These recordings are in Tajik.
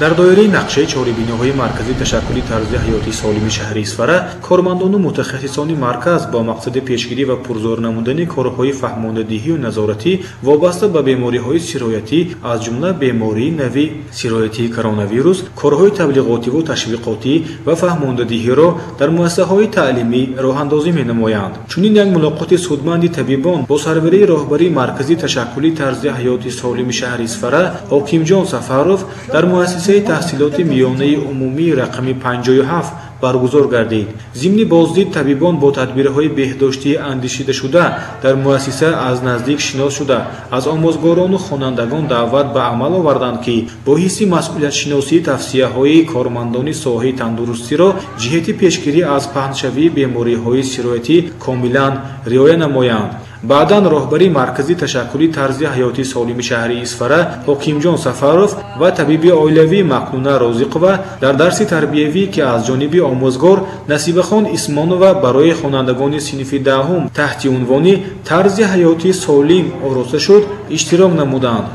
Дар доираи нақшаи чорабиниҳои Маркази ташаккули тарзи ҳаёти солими шаҳри Исфара кормандону мутахассисони марказ бо мақсади пешгирӣ ва пурзӯр намудани корҳои фаҳмондадиҳию назоратӣ вобаста ба бемориҳои сироятӣ, аз ҷумла бемории нави сироятии коронавирус, корҳои таблиғотиву ташвиқотӣ ва фаҳмондадиҳиро дар муассисаҳои таълимӣ роҳандозӣ менамоянд. Чунин як мулоқоти судманди табибон бо сарварии роҳбарии Маркази ташаккули тарзи ҳаёти солими шаҳри Исфара Ҳокимҷон Сафаров дар муассисаи таҳсилоти миёнаи умумии рақами 57 баргузор гардид. Зимни боздид табибон бо тадбирҳои беҳдоштии андешидашуда дар муассиса аз наздик шинос шуда, аз омӯзгорону хонандагон даъват ба амал оварданд, ки бо ҳисси масъулиятшиносӣ тавсияҳои кормандони соҳаи тандурустиро ҷиҳати пешгирӣ аз паҳншавии бемориҳои сироятӣ комилан риоя намоянд. Баъдан роҳбари Маркази ташаккули тарзи ҳаёти солими шаҳри Исфара Ҳокимҷон Сафаров ва табиби оилавӣ Макнуна Розиқова дар дарси тарбиявӣ, ки аз ҷониби омӯзгор Насибахон Исмонова барои хонандагони синфи 10-ум таҳти унвони «Тарзи ҳаёти солим» ороста шуд, иштирок намуданд.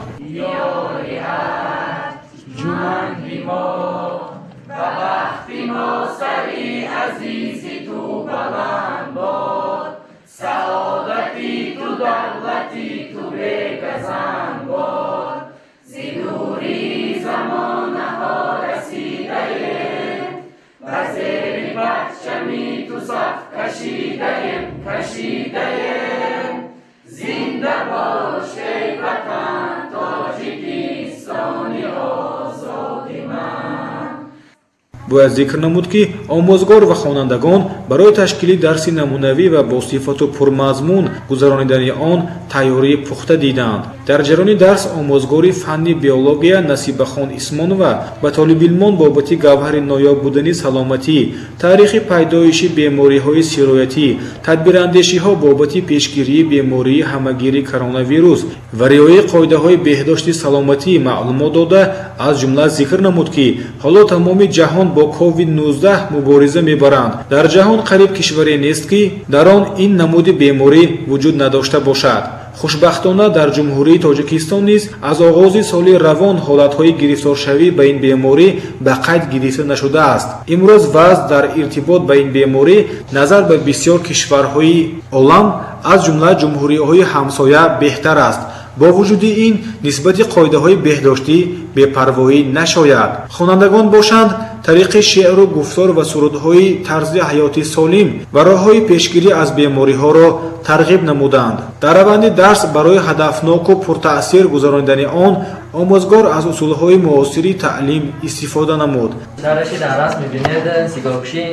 Бояд зикр намуд, ки омӯзгор ва хонандагон барои ташкили дарси намунавӣ ва бо сифату пурмазмун гузаронидани он тайёрии пухта диданд. Дар ҷараёни дарс омӯзгори фанни биология Насибахон Исмонова ба толибилмон бобати гавҳари ноёб будани саломатӣ, таърихи пайдоиши бемориҳои сироятӣ, тадбирандешиҳо бобати пешгирии бемории ҳамагири коронавирус ва риояи қоидаҳои беҳдошти саломатӣ маълумот дода, аз ҷумла зикр намуд, ки ҳоло тамоми ҷаҳон бо COVID-19 мубориза мебаранд. Дар ҷаҳон қариб кишваре нест, ки дар он ин намуди беморӣ вуҷуд надошта бошад. Хушбахтона, дар Ҷумҳурии Тоҷикистон низ аз оғози соли равон ҳолатҳои гирифторшавӣ ба ин беморӣ ба қайд гирифта нашудааст. Имрӯз вазъ дар иртибот ба ин беморӣ назар ба бисёр кишварҳои олам, аз ҷумла ҷумҳуриҳои ҳамсоя, беҳтар аст. Бо вуҷуди ин, нисбати қоидаҳои беҳдоштӣ бепарвоӣ нашояд. Хонандагон бошанд, тариқи шеъру гуфтор ва сурудҳои тарзи ҳаёти солим ва роҳҳои пешгирӣ аз бемориҳоро тарғиб намуданд. Дар раванди дарс барои ҳадафноку пуртаъсир гузаронидани он омӯзгор аз усулҳои муосири таълим истифода намуд. Тавре дар расм мебинед, сигоркушӣ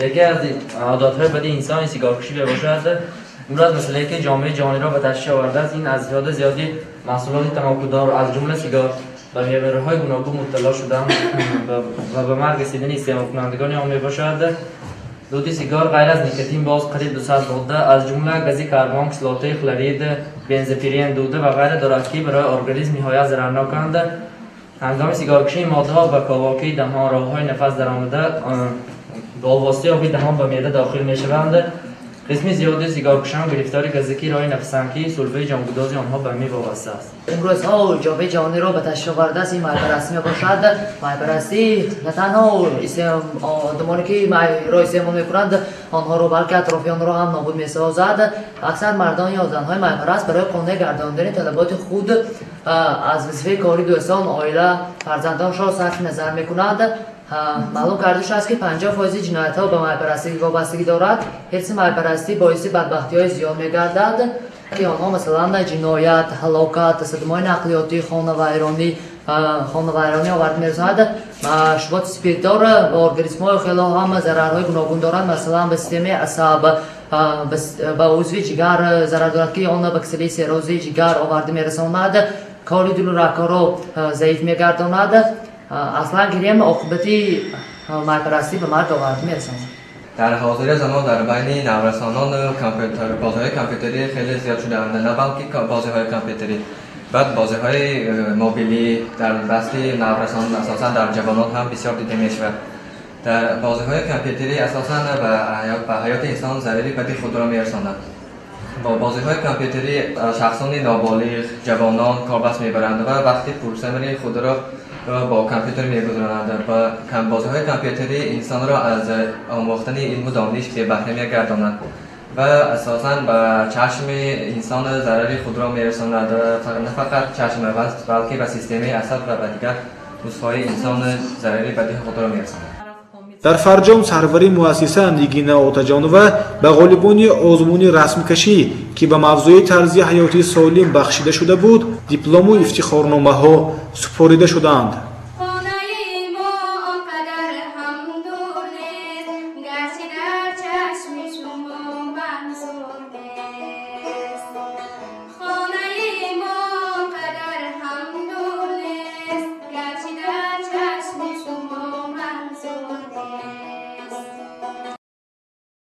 яке аз одатҳои бади инсон сигоркушӣ мебошад. Имрӯз масъалае, ки ҷомеаи ҷаҳониро ба ташвиш овардааст, ин аз зиёда зиёди маҳсулоти тамокудор, аз ҷумла сигор, ба бемориҳои гуногун мубтало шудан ва ба марг расидани истеъмолкунандагони он мебошад. Дуди сигор ғайр аз никотин боз қариб 200 модда, аз ҷумла гази карбон, кислотаи хлорид, бензопирен, дуда ва ғайра дорад, ки барои организм ниҳоят зарарноканд. Ҳангоми сигоркушӣ ин моддаҳо ба ковокии даҳон, роҳҳои нафас даромада, бо воситаи оби даҳон ба меъда дохил мешаванд. Қисми зиёди сигоркушон гирифтори газакии роҳи нафасанд, ки сулфаи ҷонгудози онҳо ба мӣ вобаста аст. Имрӯзҳо ҷомеаи ҷаҳониро ба ташвиш овардааст ин майпарастӣ мебошад. Майпарастӣ на танҳо одамоне, ки майро истеъмол мекунанд, онҳоро, балки атрофиёнро ҳам нобуд месозад. Аксар мардон ё занҳои майпараст барои қонеъ гардондани талаботи худ аз вазифаи кори, дӯстон, оила, фарзандоншон сарфи назар мекунанд. Маълум карда шудааст, ки 50% ҷиноятҳо ба майпарастӣ вобастагӣ дорад. Ҳирси майпарастӣ боиси бадбахтиҳои зиёд мегардад, ки онҳо, масалан, ҷиноят, ҳалокат, садамаҳои нақлиётӣ, хонавайронӣ оварда мерасонад. Машруботи спиртдор ба организмҳои хело ҳам зарарҳои гуногун дорад. Масалан, ба системаи асаб, ба узви ҷигар зарар дорад, ки он ба касалии сиррози ҷигар оварда мерасонад, кори дилу рагҳоро заиф мегардонад. Аслан гирем, оқибати майпарастӣ ба марг оварда мерасонад. Дар ҳозири замон дар байни наврасонон компютер, бозиҳои компютерӣ хеле зиёд шудаанд. На балки бозиҳои компютерӣ, баъд бозиҳои мобилӣ дар дасти наврасон, асосан дар ҷавонон ҳам бисёр дида мешавад. Дар бозиҳои компютерӣ асосан ба ҳаёти инсон зарари бади худро мерасонад. Бо бозиҳои компютерӣ шахсони ноболиғ, ҷавонон корбаст мебаранд ва вақти пурсамари худро бо компютер мегузаронанд ва бозиҳои компютерӣ инсонро аз омӯхтани илму дониш бебаҳра мегардонад ва асосан ба чашми инсон зарари худро мерасонад, на фақат чашм, балки ба системаи асаб ва ба дигар узвҳои инсон зарари бади худро мерасонад. Дар фарҷом сарвари муассиса Нигина Отаҷонова ба ғолибони озмуни расмкашӣ, ки ба мавзӯи тарзи ҳаёти солим бахшида шуда буд, диплому ифтихорномаҳо супорида шуданд.